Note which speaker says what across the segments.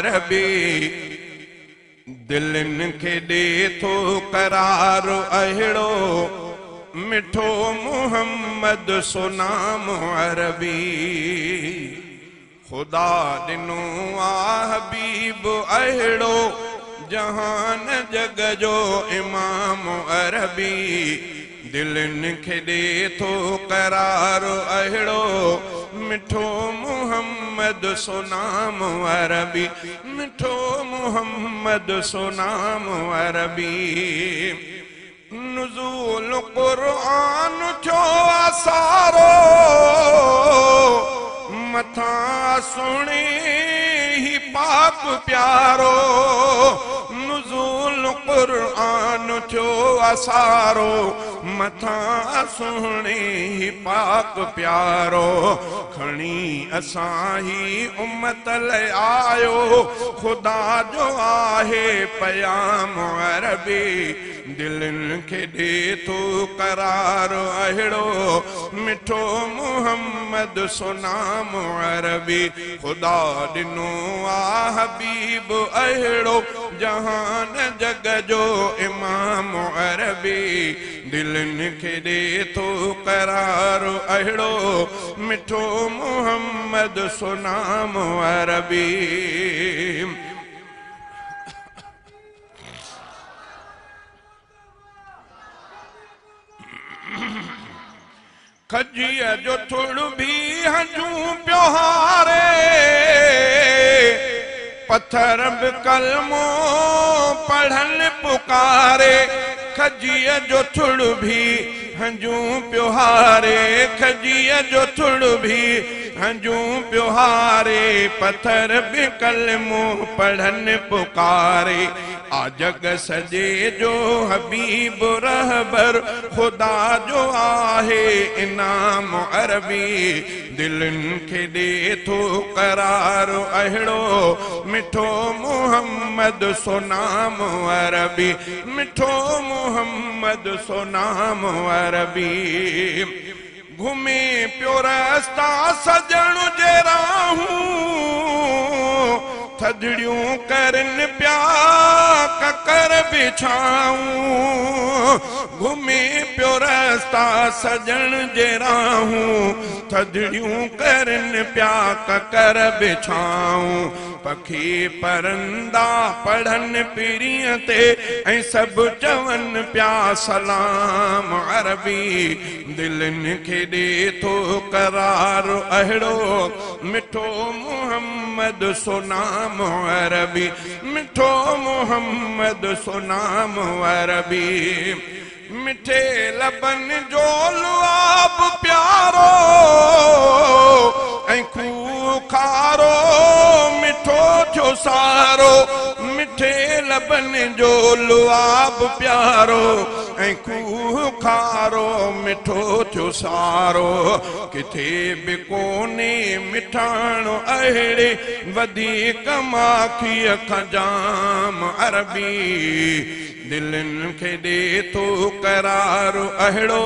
Speaker 1: अरबी। दिलनि खे ॾे थो करार अहिड़ो, मिठो मोहम्मद सुनाम अरबी। ख़ुदा ॾिनो आ हबीब अहिड़ो, जहान जग जो इमाम अरबी। दिलनि खे ॾे थो करार अहिड़ो, मिठो मोहम्मद सुनाम अरबी। मिठो मोहम्मद सुनाम अरबी। नुज़ूल क़ुरान थियो आ सारो, मथां सुणे ही पाक प्यारो। नुज़ूल क़ुरान थियो आ सारो, मथां सुणे ही पाक प्यारो। खणी असां ही उम्मत लाइ आयो, ख़ुदा जो आहे पयाम अरबी। दिलनि खे ॾे थो करार अहिड़ो, मिठो मोहम्मद सुनाम अरबी। ख़ुदा ॾिनो आ हबीब अहिड़ो, जहान जग जो इमाम अरबी। दिलनि खे ॾे थो करार अहिड़ो, मिठो मोहम्मद सुनाम अरबी। खजीअ जो थुड़ बि हंजूं पियो हारे, पथर बि कलमो पढ़नि पुकारे। खजीअ जो थुड़ बि हंजूं पियो हारे, खजीअ जो थुड़ बि हंजूं पियो हारे, पथर बि कलमो पढ़नि पुकारे। आ जग सॼे जो हबीब रहबर, ख़ुदा जो आहे इनाम अरबी। दिलनि खे ॾे थो करार अहिड़ो, मिठो मोहम्मद सुनाम अरबी। मिठो मोहम्मद सुनाम अरबी। घुमे पियो रस्ता सजण जे राहूं, थधड़ियूं करनि पिया ककर बिछाऊं। घुमे पियो रस्ता सजण जे राहूं, थधड़ियूं करनि पिया ककर बिछाऊं। पखी परंदा पढ़नि पीरीअ ते, ऐं सभु चवनि पिया सलाम अरबी। दिलनि खे ॾे थो करार अहिड़ो, मिठो मोहम्मद सुनाम अरबी। मिठो मोहम्मद सुनाम अरबी। मिठे लबन जो लुआब प्यारो, ऐं खूह खारो मिठो थियो सारो। मिठे लबन जो लुआब प्यारो, ऐं खूह खारो मिठो थियो सारो। किथे बि कोन्हे मिठाणो अहिड़े, वधीक माखीअ खां जाम अरबी। दिलनि खे ॾे थो करार अहिड़ो,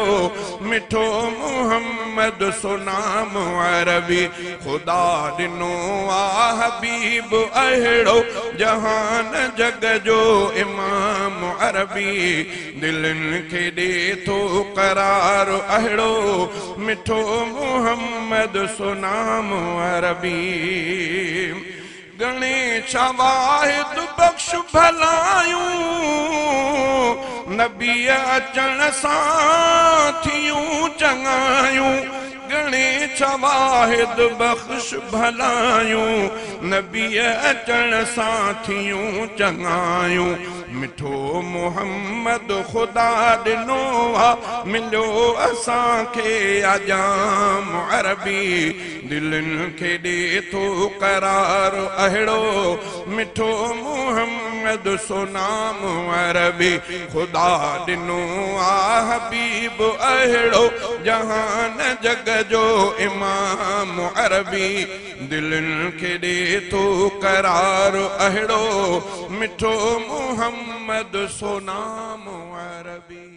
Speaker 1: मिठो मोहम्मद सुनाम अरबी। ख़ुदा ॾिनो आ हबीब अहिड़ो, जहान जग जो इमाम अरबी। दिलनि खे ॾे थो करार अहिड़ो, मिठो मोहम्मद सुनाम अरबी। गणेश वाहिद बख़्श भलायूं, नबी अचण सां थियूं चङायूं। गणेश वाहिद बख़्श भलायूं, नबी अचण सां थियूं चङायूं। मिठो मोहम्मद ख़ुदा ॾिनो आ, मिलियो असांखे आजाम अरबी। दिलनि खे ॾे थो करार अहिड़ो, मिठो मोहम्मद सुनाम अरबी। ख़ुदा ॾिनो आ हबीब अहिड़ो, जहान जग जो इमाम अरबी। दिलनि खे ॾे थो करार अहिड़ो, मिठो मोहम्मद सुनाम अरबी।